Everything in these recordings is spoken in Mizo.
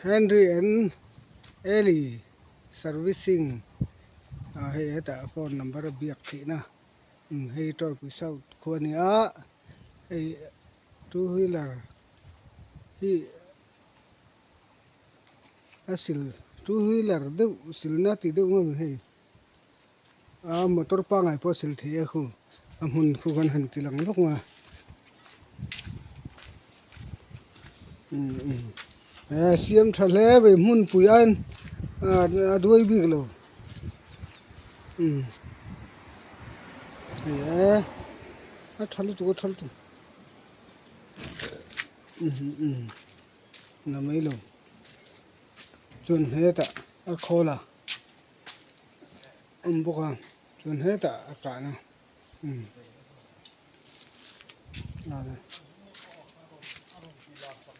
Henry and Eli servicing ah hei hetah phone number a biak theih na hei Tawipui South khua a ni a hei two wheeler hi a sil two wheeler deuh silna tih deuh ngam hei a motor pangngai pawh a sil thei a khu a hmun khu khan han ti lang lawk a he siam tha hle mai hmunpui aiin a duai bik lo hei e a tha lutuk a tha lutuk la mai lo chuan hetah a khawl a awm bawk a chuan hetah a kahna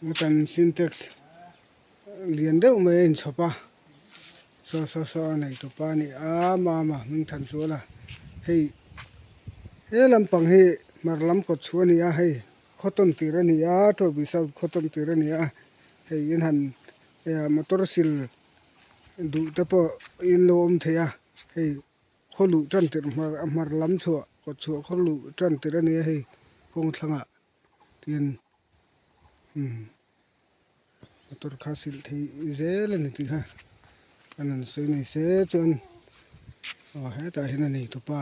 umm kan sintex lian deuh mai a inchhawp a saw saw saw a nei tawp a ni a mama hming than sual a hei he lampang hi hmar lam kawt chhuah a ni a hei. Khaw tawn tir a ni a Tawipui South khaw tawn tir a ni a hei in han motor sil duh te pawh in lo awm thei a hei khaw luh tan tirh hmar a hmar lam chhuah kawt chhuah khaw luh tan tirh a ni a hei kawng thlangah tin umm motor kha sil thei zel a ni tih kha an han sawi nei se chuan aw hetah hian a nei tawp a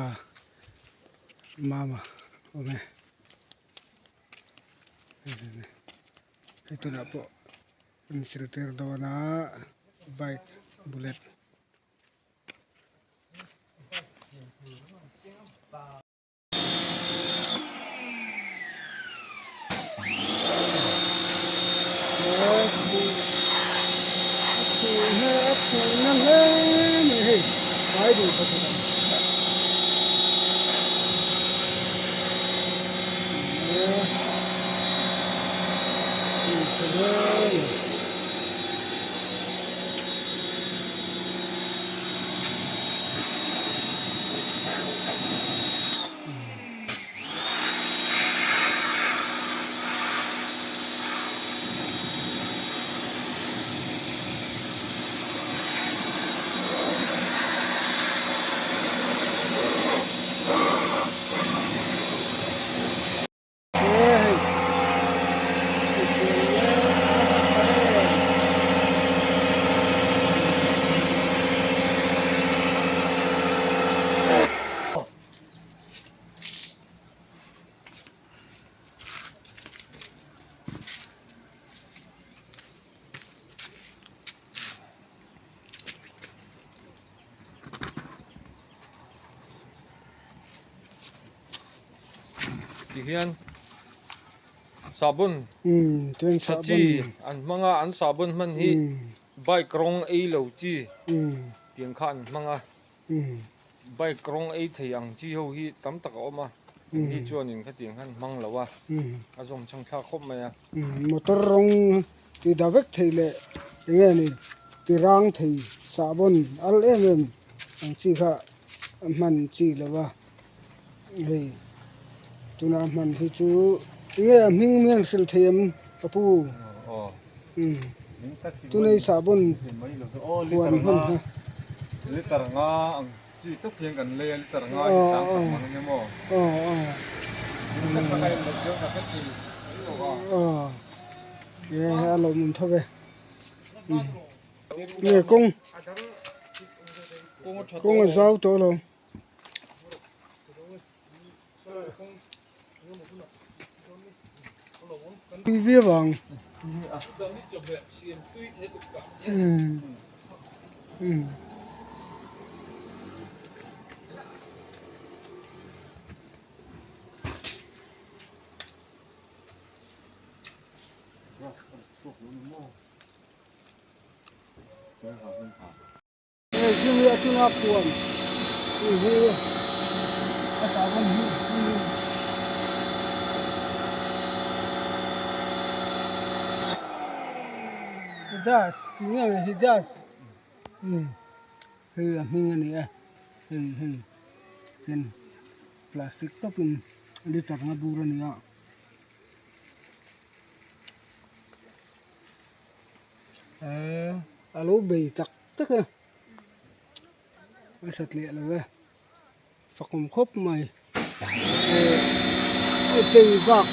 mama awm e. Hei tunah pawh an zirtir dawn a bike bullet. Ti hian sabun tha chi an hmang a an sabun hman hi bike rawng ei lo chi tiang kha an hmang a bike rawng ei thei ang chi ho hi tam tak a awm a ni chuanin khatiang khan hmang lo a a zawm chhang thlak khawp mai a. Motor rawng ti da vek thei leh eng nge ni ti rang thei sahbawn al em em ang chi kha a hman chi lo va hei tuna hman hi chu eng nge a hming hian hrilh thei em ka pu tunei sahbawn huan hman kha. Chi tak hian kan lei a liter nga hi sang tak man ania maw? Liter nga in lo chuan ka hre thei mai lo a. Aw e a lo mun tho ve. Nge kawng kawng a zau tawh lo. Tui viau ang. Hei gym hi a chunga puan tih hi a sahbawn hi Hijaz tih nge ni Hijaz umm hei a hming a ni e hei hei ten plastic tawpin liter nga bur a ni a. Eee a lo bei tak tak a, a satliah lo e, fakawm khawp mai. Eee chei bak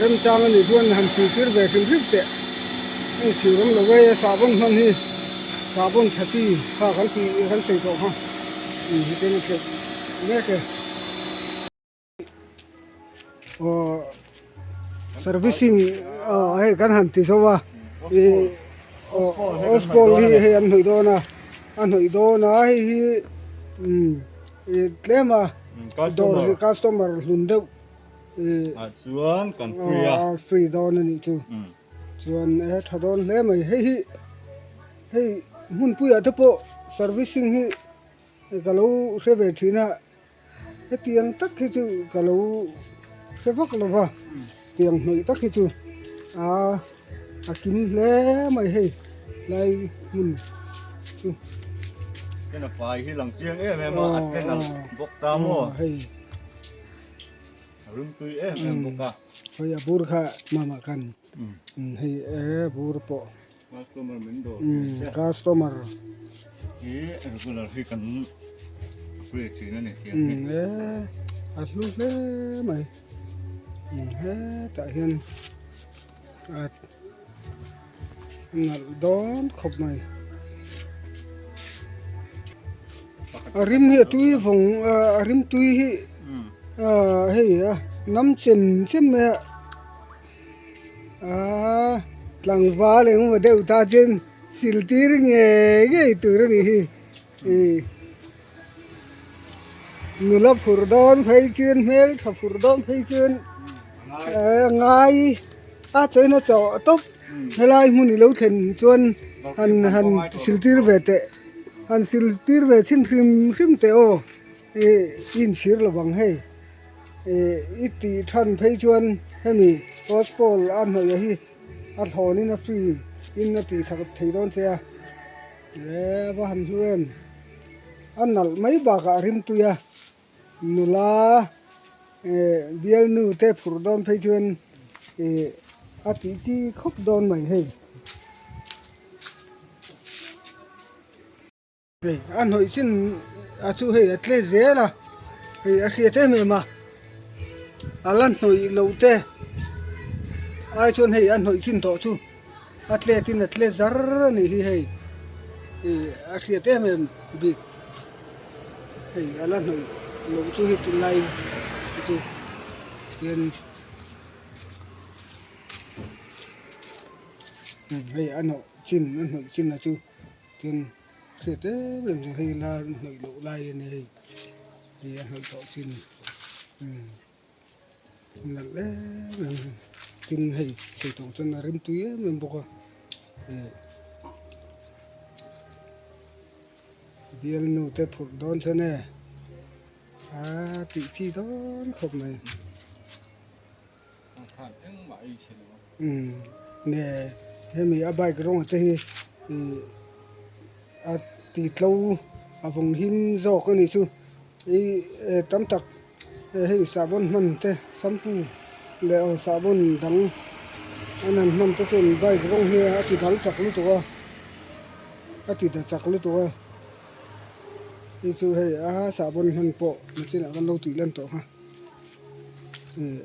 remchang a nih chuan han chhui tir ve hrim hrim teh, heng chhui ram lo e sahbawn hman hi sahbawn tha chi kha kan tih kan sawi tawh kha hetiang a tleuh mek e. Aw servicing ah hei kan han ti zo a ih ospawl hi hei an hnawih dawn a a hnawih dawn a hei hi umm ih tlem a dawr hi customer hlun deuh ih ah chuan kan free a free dawn a nih chu chuan e tha dawn hle mai hei hi hei hmunpuiah te pawh servicing hi ka lo hre ve thin a. Hetiang tak hi chu ka lo hre vak lo va, tiang hnawih tak hi chu aa a kim hle mai hei lai hmun chu. Ken a fai hi lang chiang em em a, a chen a bawk ta maw? Hei. A rimtui em em bawk a. Hei a bur kha mama khan hei e bur pawh. Customer min dawr Customer. Hi regular hi kan free thin a ni thiam hi. E a hlu hle mai. Hetah hian a nalh dawn khawp mai. A rim hi a tui vawng a rim tui hi hei a nam chem chem mai a. Aaa tlangval engemaw deuh ta chuan sil tir ngei ngei tur a nih hi ih nula phur dawn phei chuan hmeltha phur dawn phei chuan a ngai a chuan a chawh tawp helai hmun i lo thlen chuan han han sil tir ve teh han sil tir ve chhin hrim hrim teh aw ih i inchhir lo vang hei. Ih i tih than phei chuan hemi post pawl a hnawih hi a thlawnin a free in a tih chak thei dawn che a e va han hlu em a nalh mai bakah a rimtui a nula eh bialnu te phurh dawn phei chuan ih a tih chi khawp dawn mai hei. Hei a hnawih chin a chu hei a tle zel a hei a hriat em em a a la hnawih loh te ai chuan hei a hnawih chin tawh chu a tlet in a tle zar a nih hi hei ih a hriat em em bik hei a la hnawih loh chu hei tunlai chu tian hei a hnawh chin a hnawih chin a chu tin. Hriat em em chu hei la hnawih loh lai a ni hei hei a hnawih tawh chin umm nalh em em tin hei sawi tawh chuan a rimtui em em bawk a ih bialnu te phurh dawn chuan e a tih chi dawn khawp mai. Umm nge hemi a bike rawng te hi ih a ti tlo a vawng him zawk a nih chu ih tam tak hei sahbawn hman te shampoo leh aw sahbawn dang an han hman te chuan bike rawng hi a ti dal chak lutuk a a ti da chak lutuk a hei chu hei a sahbawn hman pawh nachinah kan lo tih lan tawh kha. Ih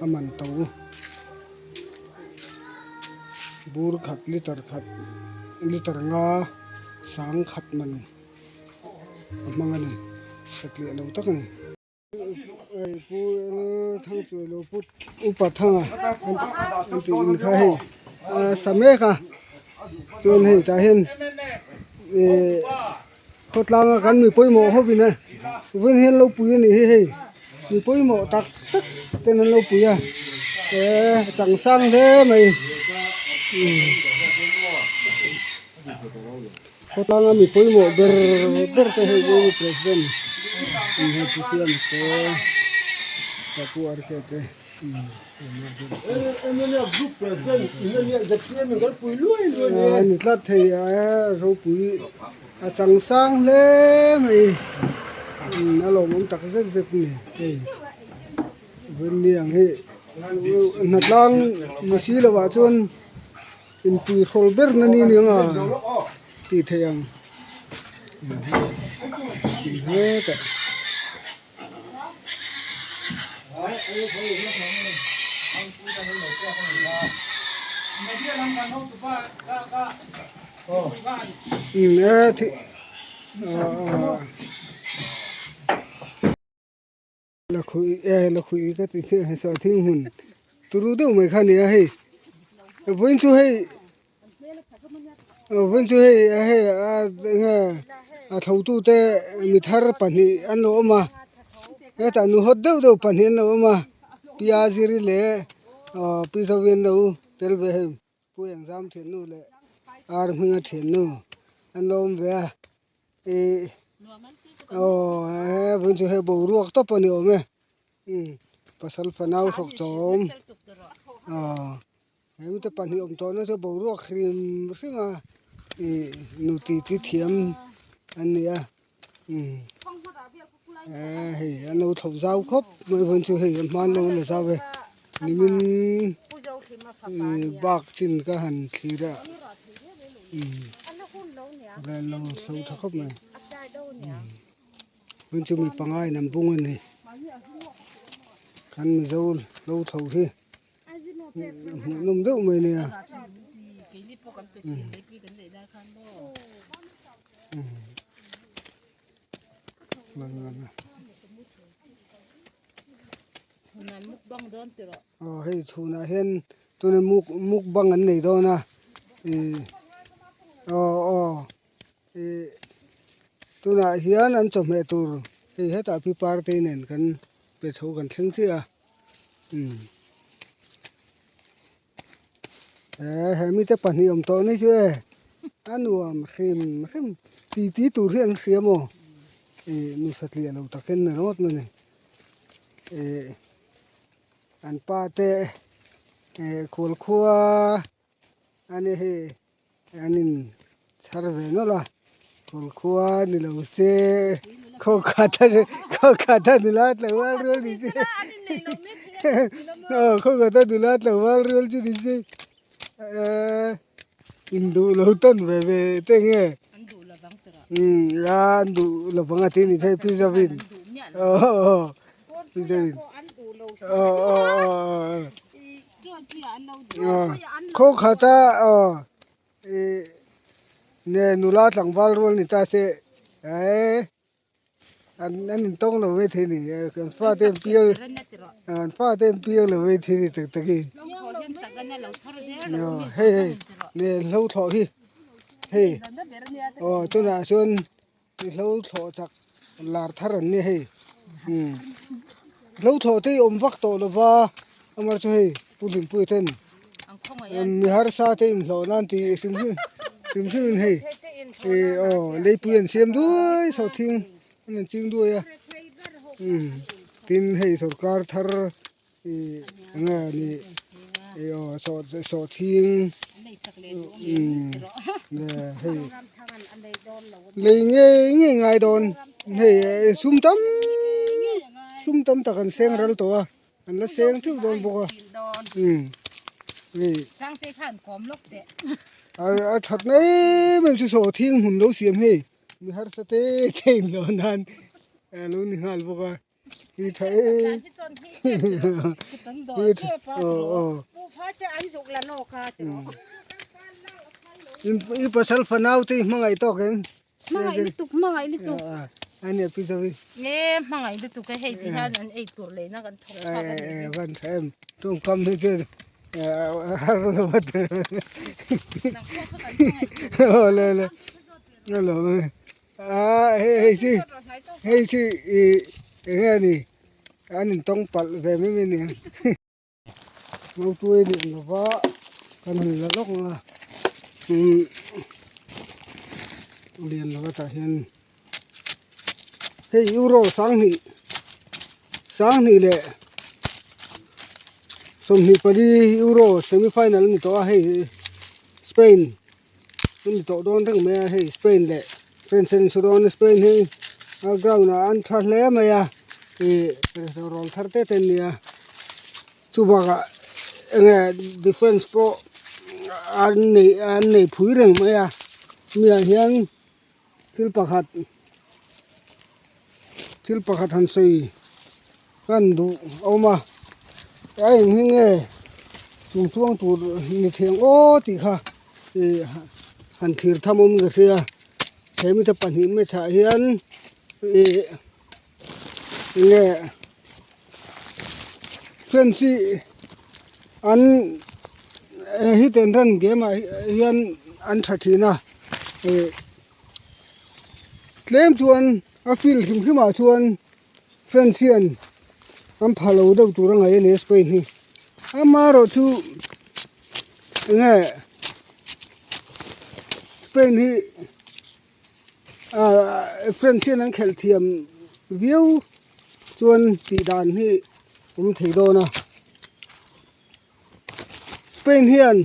a man to bur khat liter khat liter nga sang khat man a hmang a ni satliah lo tak a ni. Pu Thangchuailo pu upa thanga an tih in kha hei a sa mek a chuan hei tah hian ih. Khawtlanga kan mi pawimawh hovin a vawiin hian lo pui a nih hi hei mi pawimawh tak tak ten an lo pui a eh a chang sang hle mai khawtlanga mi pawimawh ber ber te hei vawiin president hei pu siama te pu arke te. Ni tlat thei a ropui a chang sang hle mai a lawmawm tak zet zet a ni hei vawiin ni ang hi hnatlang ni si lovah chuan. Inpuihrawl ber na ni aniang a tih theih ang hetah. Lakhuih e lakhuih ka ti chiah hei sawhthing hmun turu deuh mai kha a ni a hei vawiin chu hei vawiin chu hei hei a enge a thlotute mi thar pahnih an lo awm a hetah nu hawt deuh deuh pahnih an lo awm a pi Aziri leh aw pi Zovi an lo tel ve hei pu Engzam thiannu leh ar hminga thiannu an lo awm ve a. Ih aw he vawiin chu hei boruak tawp a ni awm e umm pasal fanau hrawk chawm aw he mite pahnih awm tawhna chu boruak hrim hrim a ih nu ti ti thiam an ni a umm eh hei an lo thlo zau khawp mai vawiin chu hei a hman lo la zau e nimin ih bak chin ka han thlir a umm. Vel lo hlo tha khawp mai hmun chu mi panga in an bung a ni kan mizo lo tho hi hmuh nawm deuh mai a nia aw hei chhunah hian tuna muk mukbang an nei dawn a ih aw aw ih tunah hian an chawhmeh tur hei hetah pi parte nen kan pe chho kan thleng chiah a umm he he mite pahnih awm tawh ni chu e a nuam hrim hrim titi tur hi an hria maw ih mi satliah lo takin ni ringawt mai a ni ih. An pa te eh khualkhua a ni hei an in chhar ve nawlh a khualkhua ni lo se khaw khat a khaw khat a nula tlangval rual ni se aw khaw khat a nula tlangval rual chu ni se eh induh lo tawn ve ve te nge umm an duh lovang a ti ni thei pi zawin aw aw. Khaw khata aw ih ne nula tlangval rual ni ta se eh an an intawng lo mai thei a ni an fate an piang an fate an piang lo mai thei a ni tak tak hi aw hei hei ne hlo thlawh hi hei aw tunah chuan. Hlo thlawh chak lar thar an ni hei umm hlo thlawh te hi awm vak tawh lova amah chu hei pu Hlimpuia ten mi harsa te inhlawh nan tih hrim hrim hrim hrim in hei ih aw leipui an siam duai sawhthing an han ching duai a umm tin hei sorkar thar ih eng nge ni ih aw sawh sawhthing umm hei lei ngei ngei ngai dawn hei sum tam sum tam tak an seng ral tawh a an la seng theuh dawn bawk a umm hei a that na em em chu sawhthing hmun lo siam hei mi harsa te te in lo nan a lo ni nghal bawk a. Hi tha e. Hi tha aw aw. I pasal fanau te i hmangaih tawk em? Hmangaih lutuk hmangaih lutuk. Ani a pi zo hi. Nge hmangaih lutuk e hei ti hian an ei tur leina kan thawk chhuak a ni. Eh van tha em. Tawngkam hi chu har lo a tel. Nang pawh kha kan hmangaih tur. Aw le le. Lo Ah hei hei chi hei chi ih eng nge ni an intawng palh ve mai mai a ni ang mautuai lian lova kan han la lawk ang a umm lian lova tah hian hei euro sanghnih sanghnih leh 24 euro semi final a ni tawh a hei Spain. An ni tawh dawn reng mai a hei Spain leh France an insu dawn a Spain hi a ground ah an tha hle mai a ih rawl thar te te an ni a chubakah eng nge defence pawh an nei an nei phui reng mai a miah hian thil pakhat thil pakhat han sawi kan duh a awm a a eng hi nge chung chuang tur ni thiang aw tih kha ih han thlir tham awm ka hria he mite pahnih match ah hian ih enge friends hi an hit and run game ah hian an tha thin a ih tlem chuan a field hrim hrim ah chuan friends hian an pha lo deuh tur a ngaih a ni a Spain hi amaherawhchu enge Spain hi. Ahh friends hian an khelh thiam viau chuan tih dan hi awm thei dawn a Spain hian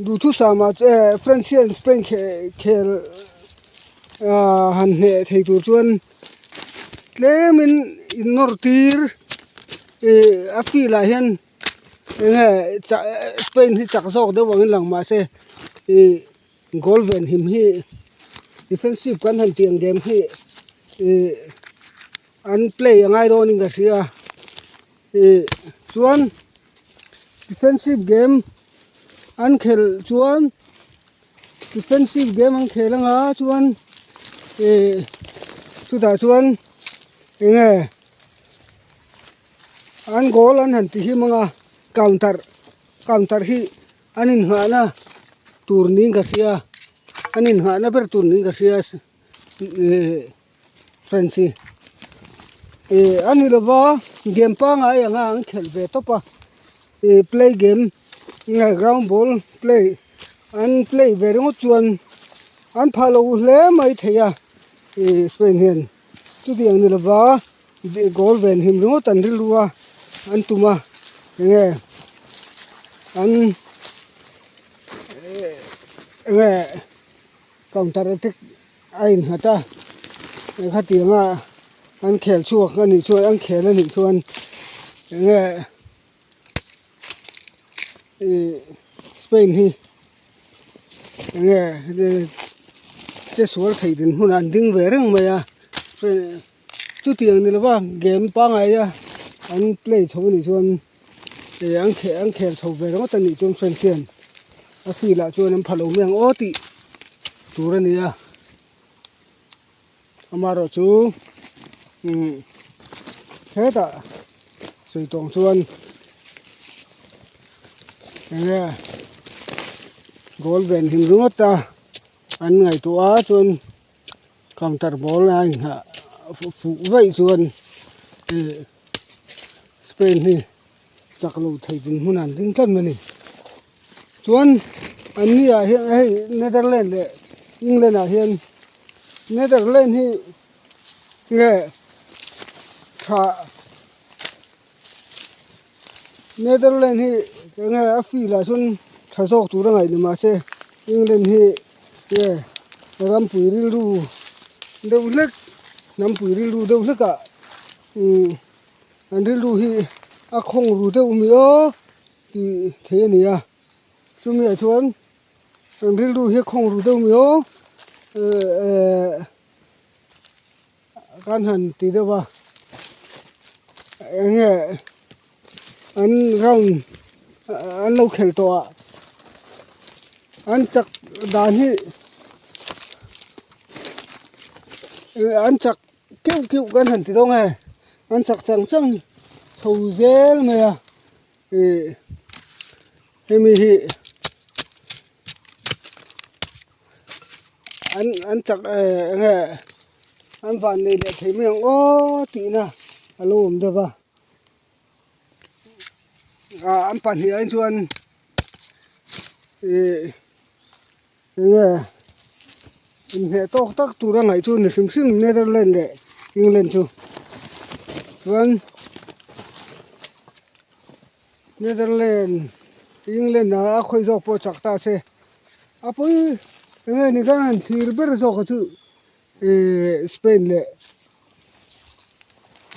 duhthusam ah eh friends hian Spain khel ah han hneh thei tur chuan tlem in in nawr tir ih a field ah hian eng nge Spain hi chak zawk deuh angin lang mahse ih. Goal ven him hi defensive kan han tih ang game hi ih an play a ngai dawn in ka hria ih chuan defensive game an khelh chuan defensive game an khel anga chuan ih chutah chuan eng nge an goal an han ti him anga counter counter hi. An inngahna tur niin ka hria an inngahna ber tur niin ka hria ihh friends hi ih a ni lova game pangngai anga an khelh ve tawp a ih play game nge ground ball play an play ve ringawt chuan an phah lo hle mai thei a ih Spain hian chutiang ni lova goal ven him ringawt an rilru a an tum a enge an enge counter attack a innghat a khatianga an khel chhuak a nih chuan an khel a nih chuan enge ih Spain hi enge che sual thei dinhmun ah an ding ve reng mai a chutiang ni lova game pangngai a an play chho anih chuan ih an khel an khel chho ve ringawt anih chuan friends hian a field ah chuan an pha lo mai ang aw tih tur a ni a amaherawhchu umm hetah sawi tawng chuan enge goal ven him ringawt a an ngaihtuah a chuan. Counter ball a inghah fuh vaih chuan ih Spain hi chak lo thei dinhmun an ding tlat mai a ni. Chuan an ni ah hian hei Netherland leh England ah hian Netherland hi nge tha Netherland hi enge a field ah sawn tha zawk tur a ngaih ni mahse England hi nge rampui rilru deuh hlek hnampui rilru deuh hlek ah umm an rilru hi a khawng ru deuh mi aw tih theih a ni a chumi ah chuan an rilru hi a khawng ru deuh mi aw eh. Kan han ti deuh a eng nge an round an lo khel tawh a an chak dan hi an chak keuh keuh kan han ti dawn nge an chak chang chang chho zel mai a ih hemi hi. An an chak eh eng nge an van nei leh thei mai ang aw tihna a lo awm deuh va ah an pahnih ah chuan ih eng nge inhmeh tawk tak tur a ngaih chu ni hrim hrim Netherland leh England chu chuan Netherland England ah a khawi zawk pawh chak ta se. A pawi enge ni khan han thlir ber zawk a chu ihh Spain leh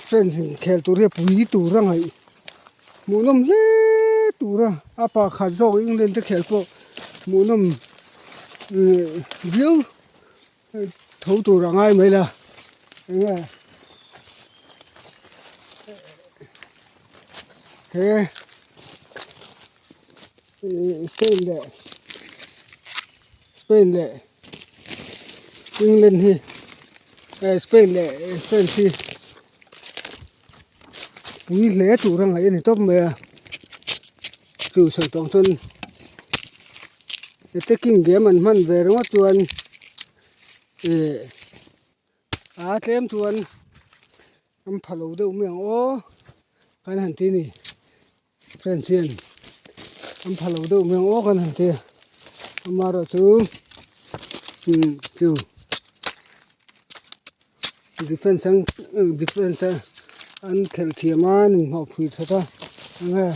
France in khel tur hi a pui tur a ngaih. Hmuhnawm hle tura a pakhat zawk England te khelh pawh hmuhnawm viau tho tur a ngai mai la enge he Spain leh Spain leh England hi Spain leh France hi. Pui hle tur a ngaih a ni tawp mai a chu sawi tawng chuan attacking game an hman ve ringawt chuan ih a tlem chuan an pha lo deuh mai ang aw kan han ti a ni friends hian an pha lo deuh mai ang aw kan han ti a amaherawhchu chu. Defence an defence a an khelh thiam a an inhnawh phui that a enge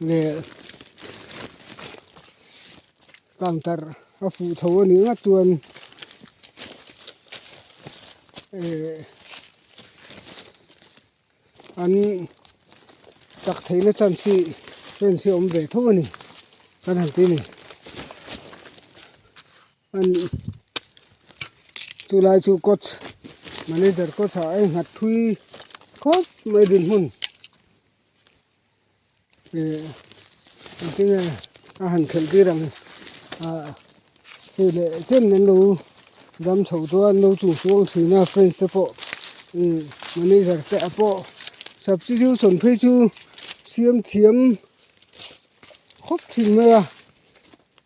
leh counter a fuh chho a nih ngawt chuan eh an chak theihna chance hi chance hi a awm ve tho a ni kan han ti a ni. Chulai chu coach manager coach ah a inghat thui khawp mai dinhmun ih engtinge a han khelh tir ang ah hei leh chen an lo dam chho dawn an lo chung chuang thin a friends te pawh ih manager te ah pawh substitution phei chu siam thiam khawp thin mai a.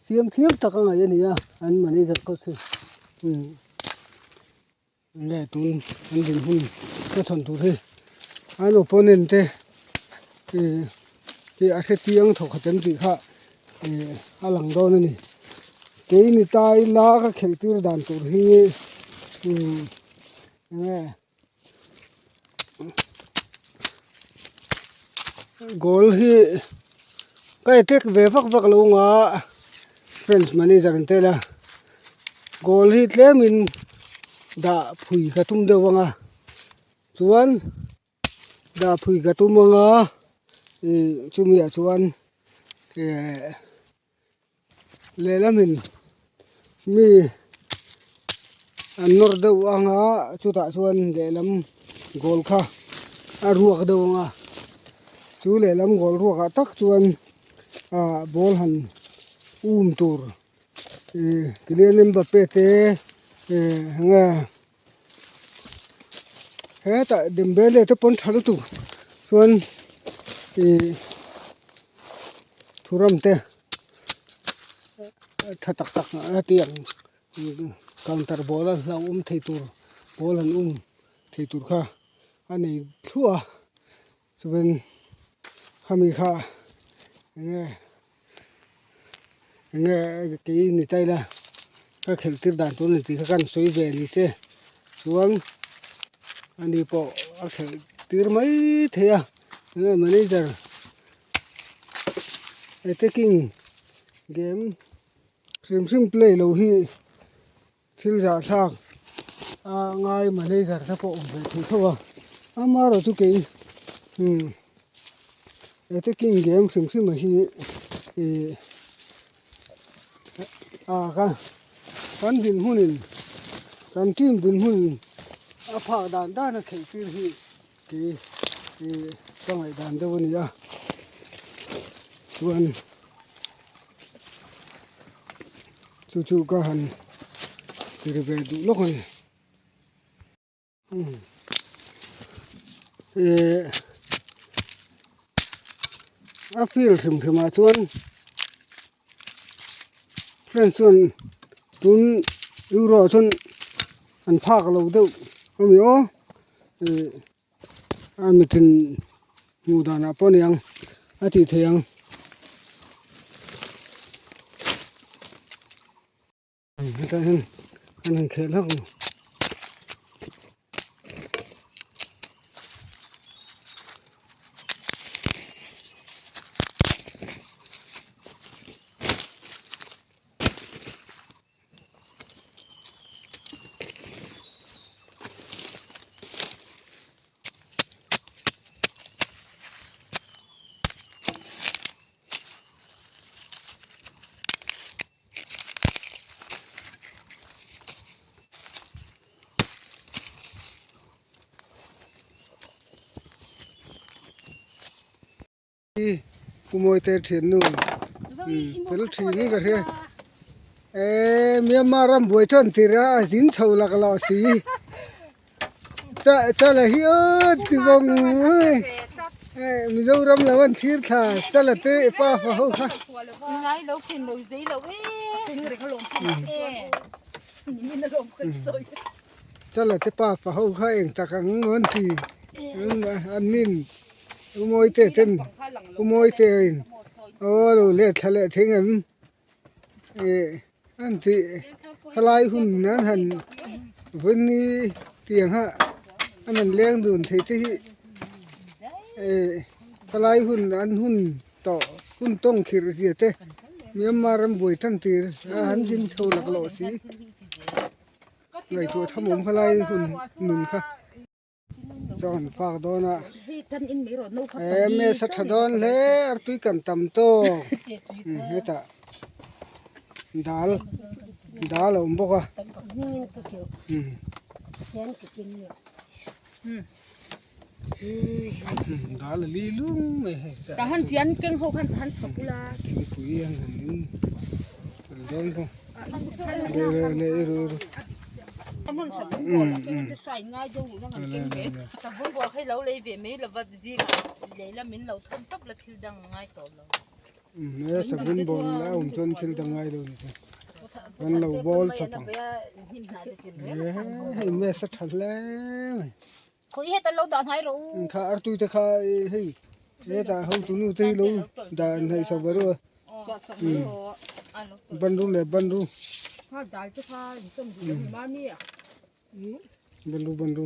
Siam thiam tak a ngaih a ni a an manager coach hi umm nge tun an dinhmun ka thawn tur hi an opponent te ih hi a hre chiang thawk khat em tih kha ih a lang dawn a ni keini ta ila ka khelh tir dan tur hi umm enge. Goal hi ka attack ve vak vak lo nga french manager an tel a goal hi tlemin dah phui ka tum deuh ang a chuan dah phui ka tum ang a ih chumi ah chuan eh. Lehlamin mi an nawr deuh ang a chutah chuan lehlam goal kha a ruak deuh ang a chu lehlam goal ruak ah tak chuan ah ball han um tur ih Kylian Mbappe te eh enge hetah Dembele te pawn tha lutuk chuan ih thuram te tha tak tak a ti ang counter ball a hlauhawm thei tur ball an um thei tur kha a nei thluah a chuan khami kha enge enge kei ni ta ila ka khelh tir dan tur a ni tih kha ka han sawi ve ni se chuan ani pawh a khelh tir mai thei a enge manager attacking game hrim hrim play lo hi. Thil zahthlak a ngai manager te pawh awm ve thei tho a amaherawh chu kei umm attacking game hrim hrim a hi ih ah ka kan dinhmunin kan team dinhmunin a phak dan dan a khelh tir hi kei ih ka ngaihdan deuh a ni a chuan. Chu chu ka han tir ve duh lawk a ni ih a field hrim hrim ah chuan friends chuan tun euro ah chuan an phak lo deuh a ni aw ih. A mitin hmuh danah pawh a ni ang a tih theih ang. Hetah hian an han khel hlauh a ni. Pu Mawite thiannu fel thin in ka hria eee Myanmar ram buai tan tir a a zin chho lak loh si chala hi aw ti vawng mai Mizoram lo an thlir thla chala te pa fa ho kha. Chala te pa fa ho kha eng tak ang an ti an nin. U Mawite ten U Mawite in aw lo let thla leh thing em ih an tih khalai hun an han vawiin tiang a an han leng dun thei te hi ih khalai hun an hun tawh hun tawng khirh zia te Myanmar ram buai tan tir a han zin chho laklawh si ngaihtuah tham awm khalai hun nun kha. Chaw an fak dawn a he mess a tha dawn hle artui kan tam tawk hetah dal dal a awm bawk a dal a li lung mai hei thingpui an han in tel dawn bawk. Savun bawl a awm chuan thil dang ngai lo ni chu kan lo bawl chawp ang hei mess a tha hle mai kha artui te kha hei hetah hotunu te hi lo dah hnaih chho ve reuh a. Ban ru leh ban ru ban ru ban ru